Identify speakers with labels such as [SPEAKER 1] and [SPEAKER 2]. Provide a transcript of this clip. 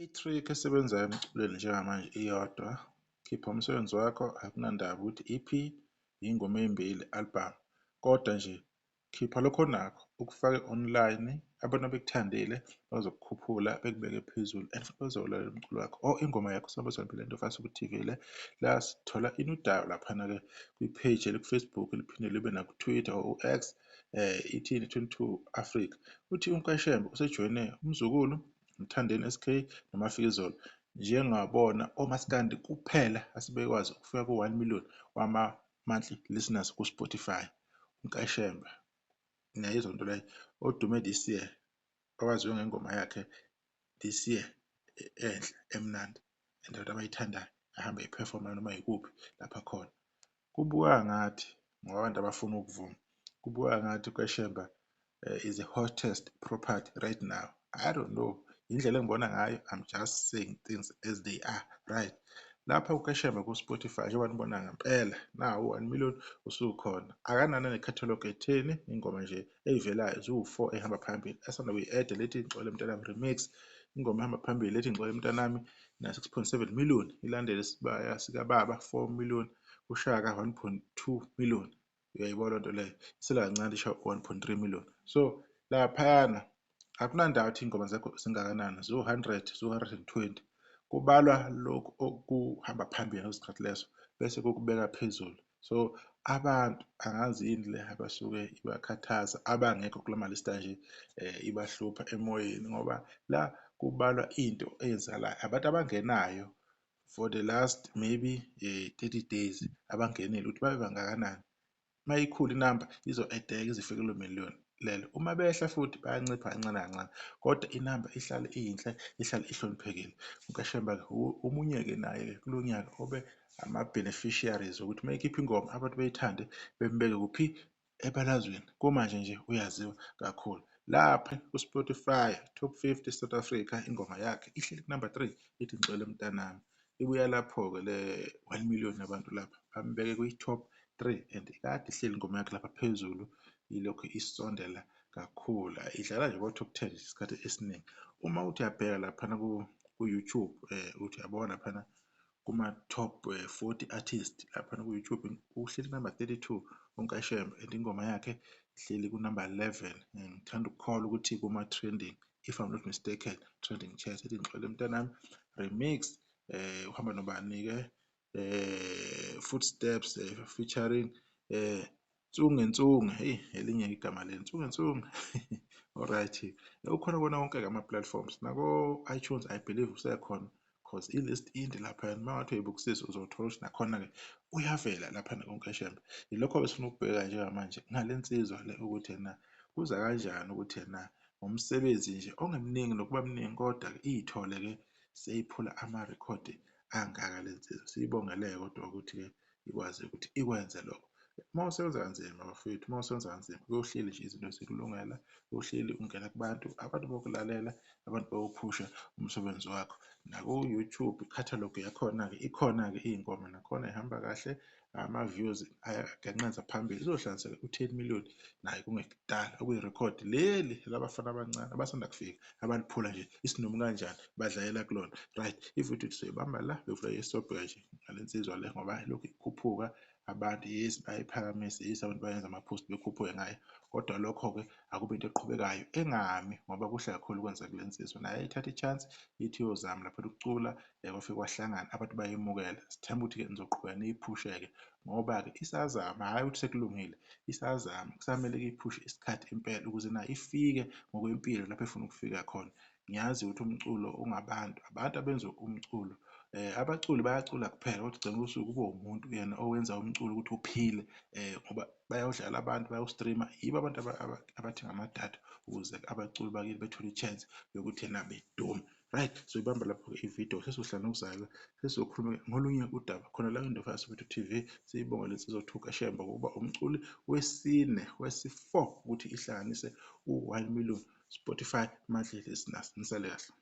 [SPEAKER 1] I-trick esebenzayo emculweni njengamanje iyodwa, khipha umsebenzi wakho, akunandaba ukuthi EP, iy'ngoma ey'mbili, album, kodwa nje khipha lokho onakho ukufake online, abantu abekuthandile bazokukhuphula bekubeke phezulu and futhi bazowulalela umculo wakho or ingoma yakho. Sibazwana phela into fast ku-TV le la sithola inudayo laphana-ke kwi-page eliku-Facebook, liphinde libe naku-Twitter or u-X, ithini 22 Africa. Uthi uNkashembe usejoyine uMzukulu, Mthandeni SK noMafikizolo njengabona omaskandi kuphela asebekwazi ukufika ku-1 million wama-monthly listeners ku-Spotify. UNkashembe niyayizwa nto leyo, odume this year, owaziwa ngengoma yakhe this year enhle emnandi and abantu abayithandayo, ahambe ephefoma noma yikuphi lapha khona. Kubuka ngathi ngoba abantu abafuna ukuvuma, kubuka ngathi uKashemba is the hottest property right now. I don't know, indlela engibona ngayo, I'm just saying things as they are, right? Lapha uKashembe ku-Spotify, njengoba nibona ngempela nawu 1 million usukhona, akanana ne-catalogue etheni, ingoma nje eyivelayo ziwu-4 ehamba phambili esanda kuyi-add lethi Ngixole Mntanami remix. Ingoma ehamba phambili lethi Ngixole Mntanami na 6.7 million, ilandele Isibaya Sikababa 4 million, uShaka 1.2 million. Uyayibona nto leyo, isela kancane isha 1.3 million. So laphayana akunandawo ukuthi iy'ngoma zakho zingakanani, ziwu-100, ziwu-120, kubalwa lokhu okuhamba phambili ngaleso sikhathi leso bese kukubeka phezulu. So abantu angazi yini le abasuke ibakhathaza abangekho kula malista nje, ibahlupha emoyeni, ngoba la kubalwa into eyenzakalayo, abantu abangenayo for the last maybe 30 days, abangenile ukuthi babe bangakanani. Uma ikhula inamba izo-add-eka ize ifike kulo million lelo, uma behla futhi bayancipha kancane kancane, kodwa inamba ihlale iyinhle, ihlale ihloniphekile. UNkashemba-ke omunye-ke naye-ke kulo nyaka obe ama-beneficiaries ukuthi uma ekhipha ingoma abantu beyithande, bembeke kuphi? Ebalazweni. Kumanje nje uyaziwa kakhulu lapha ku-Spotify top 50 South Africa. Ingoma yakhe ihleli ku-number 3, ithi Ngixole Mntanami. Ibuya lapho-ke le 1 million abantu lapha bambeke kwi-top 3, and kade ihleli ingoma yakhe lapha phezulu, ilokhu isondela kakhulu, idlala nje ko-top 10 isikhathi esiningi. Uma uthi uyabheka laphana ku-YouTube, uthi uyabona laphana kuma-top 40 artist laphana ku-YouTube, uhleli number 32 uNkashembe, and ingoma yakhe ihleli ku-number 11. Ngithanda ukukholwa ukuthi kuma-trending, if I'm not mistaken, trending chat, ethi Ngixole Mntanami remix, uhamba nobani-ke, Footsteps featuring Nsunge Nsunge, hey, elinye igama leli Nsunge Nsunge. Alright, ukhona kona wonke-ke ama-platforms nako-iTunes, I believe usekhona, cause i-list inde laphayana. Uma ngathi uyayibukisisa uzothola ukuthi nakhona-ke uyavela laphana kuNkashembe. Yilokho besifuna ukubheka njengamanje ngale nsizwa le, ukuthi yena kuza kanjani ukuthi yena ngomsebenzi nje ongemningi nokuba mningi kodwa-ke iy'thole-ke seyiphula amarekhodi angaka le nsizwa. Siyibongele-ke kodwa ukuthi-ke ikwazi ukuthi ikwenze lokho. Uma usebenza kanzima bafowethu, uma usebenza kanzima kuyohleli nje izinto zikulungela, kuyohleli ungena kubantu, abantu bokulalela, abantu bawuphusha umsebenzi wakho. Naku-YouTube i-catalogue yakhona-ke ikhona-ke, iy'ngoma nakhona ihamba kahle, ama-views ayagenqenza phambili, izohlanganiseka u-10 million naye kungekudala, okuyirekhodi leli labafana abancane abasanda kufika abaliphula nje isinomi kanjani, badlalela kulona. Right, ividiyo sizoyibamba la, bevula isobheka nje ngale nsizwa le, ngoba lokhu ikhuphuka, abantu yes bayiphakamisa, yes abantu bayenza ama-post bekhuphuke ngayo, kodwa lokho-ke akube into eqhubekayo engami, ngoba kuhle kakhulu kwenza kule nsizwa. Naye ithatha i-chance ithi iyozama lapha ukucula, kwafike kwahlangana, abantu bayemukela. Sithemba ukuthi-ke nizoqhubeka niyiphushe-ke, ngoba-ke isazama, hhayi ukuthi sekulungile, isazama, kusamele-ke iphushe isikhathi impela ukuze nayo ifike ngokwempilo lapho efuna ukufika khona. Ngiyazi ukuthi umculo ungabantu, abantu abenza umculo, abaculi bayacula kuphela, kodwa ugcina usuke kube umuntu yena owenza umculo ukuthi uphile, ngoba bayawudlala abantu, bayawu-stream-a, yibo abantu abathenga amadatha ukuze abaculi bakithi bethole i-chance yokuthi yena bedume. Right, soyibamba lapho-ke ividiyo, sesizohlala nokuzayo sesizokhuluma ngolunye udaba khona la kwiNdlovu Soweto TV. Siyibonge lensizwa Thuka Shembe ngokuba umculi wesine, wesi-4 ukuthi ihlanganise u-1 million Spotify monthly listeners. Nisale kahle.